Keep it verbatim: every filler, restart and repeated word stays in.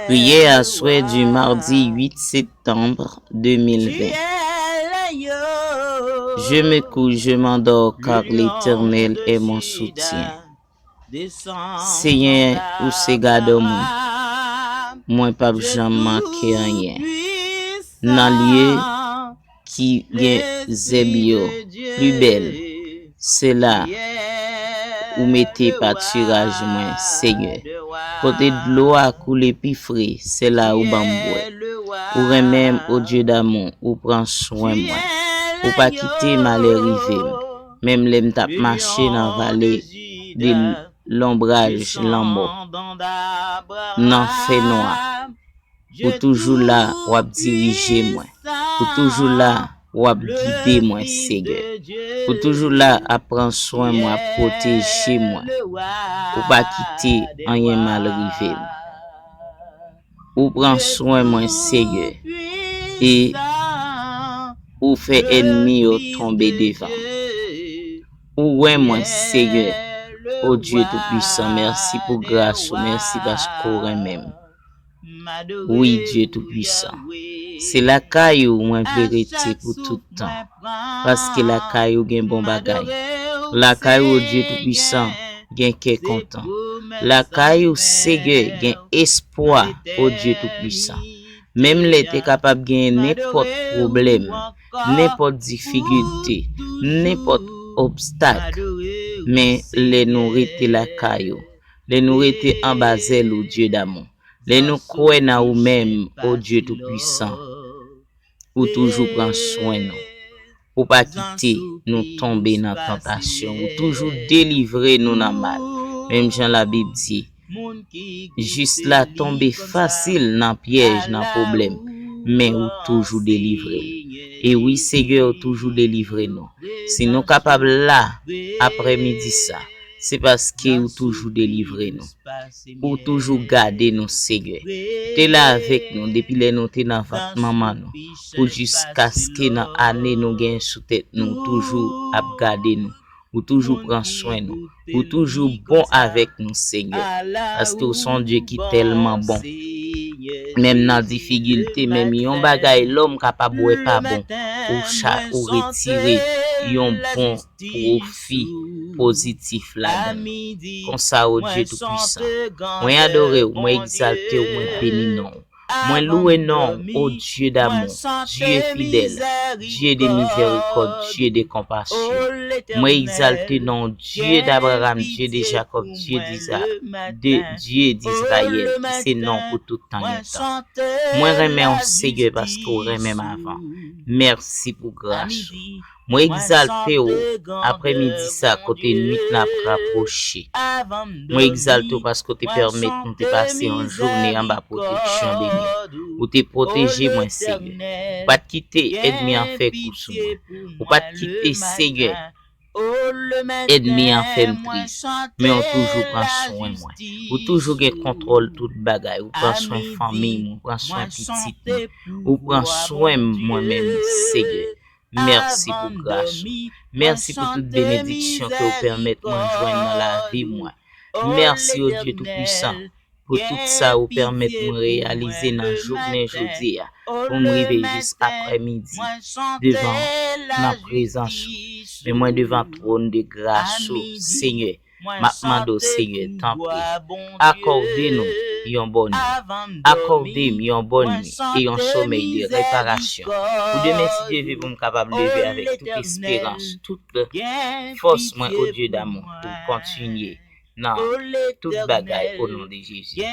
Prière aswè du mardi huit septembre deux mille vingt. Je me couche, je m'endors, car l'Éternel est mon soutien. Senyè, ou se gadò mwen. Mwen p ap janm manke anyen. Nan lye ki gen zèb yo pli bèl, se la ou mete patiraj mwen, Senyè. Kote dlo a koule pi fre, se la ou ban m bwè. Ou renmen m, o Dye damou, ou pran swen mwen. Ou pa kite malè rive m, menm lè m t ap mache nan vale de lonbraj lanmò, nan fènwa. Ou toujou la, w ap dirije mwen. Ou toujou la, w ap gide mwen, Senyè. Ou toujou la, ap pran swen mwen, ap pwoteje mwen. Ou pa kite anyen mal rive m. Ou pran swen mwen, Senyè, e ou fè ènmi yo tonbe devan m. Ou wè mwen, Senyè. O Dye Toupwisan, mèsi pou gras ou, mèsi paske w renmen m. Wi, Dye Toupwisan, se lakay ou mwen vle rete pou tout tan, paske lakay ou gen bon bagay. Lakay ou, o Dye Toupwisan, gen kè kontan. Lakay ou, Senyè, gen espwa, o Dye Toupwisan. Menm lè te kapab gen nenpòt pwoblèm, nenpòt difikilte, nenpòt obstak, men lè nou rete lakay ou, lè nou rete anba zèl ou, Dye damou, lè nou kwè nan ou menm, o Dye Toupwisan, ou toujou pran swen nou. Ou pa kite nou tonbe nan tantasyon. Ou toujou delivre nou nan mal. Menm jan Labib di, jis la tonbe fasil nan pyèj, nan pwoblèm, men ou toujou delivre l. E wi, Senyè, ou toujou delivre nou. Si nou kapab la, aprèmidi sa, se paske ou toujou delivre nou. Ou toujou gade nou, Senyè. Ou te la avèk nou depi lè nou te nan vant manman nou, pou jiskaske nan ane nou gen sou tèt nou, ou toujou ap gade nou. Ou toujou pran swen nou. Ou toujou bon avèk nou, Senyè. Paske ou se yon Dye ki tèlman bon. Menm nan difikilte, menm yon bagay lòm kapab wè pa bon, ou cha-, ou retire yon bon pwofi pozitif ladan l. Konsa, o Dye Toupwisan, mwen adore w, mwen egzalte w, mwen beni non w. Mwen louwe non w, o Dye damou, Dye fidèl, Dye de mizèrikòd, Dye de konpasyon. Mwen egzalte non w, Dye d'Abraham, Dye de Jakòb, Dye d'Iza-, de, Dye d'Izrayèl, ki se non w pou tout tan gen tan. Mwen renmen w, Senyè, paske w renmen m avan. Mèsi pou gras ou. Mwen egzalte w aprèmidi sa kote nwit la ap rapwoche. Mwen egzalte w paske w te pèmèt nou te pase yon jounen anba pwoteksyon de men. Ou te pwoteje mwen, Senyè. Ou pa t kite ènmi an fè kou sou mwen. Ou pa t kite, Senyè, ènmi an fè m tris. Men w toujou pran swen mwen. Ou toujou gen kontwòl tout bagay. Ou pran swen fanmi m, ou pran swen pitit mwen. Ou pran swen m mwen menm, Senyè. Mèsi pou gras ou. Mèsi pou tout benediksyon ke w pèmèt mwen jwenn nan lavi mwen. Mèsi, o Dye Toupwisan, pou tout sa ou pèmèt mwen reyalize nan jounen jodi a, pou m rive jis aprèmidi, devan, nan prezans ou. Men mwen devan twòn de gras ou, Senyè. M ap mande w, Senyè, tanpri, akòde nou yon bòn nwi. Akòde m yon bòn nwi e yon somèy de reparasyon. Pou demen, si Dye vle, pou m kapab leve avèk tout esperans, tout fòs mwen, o Dye damou, pou m kontinye nan tout bagay, o non de Jezi.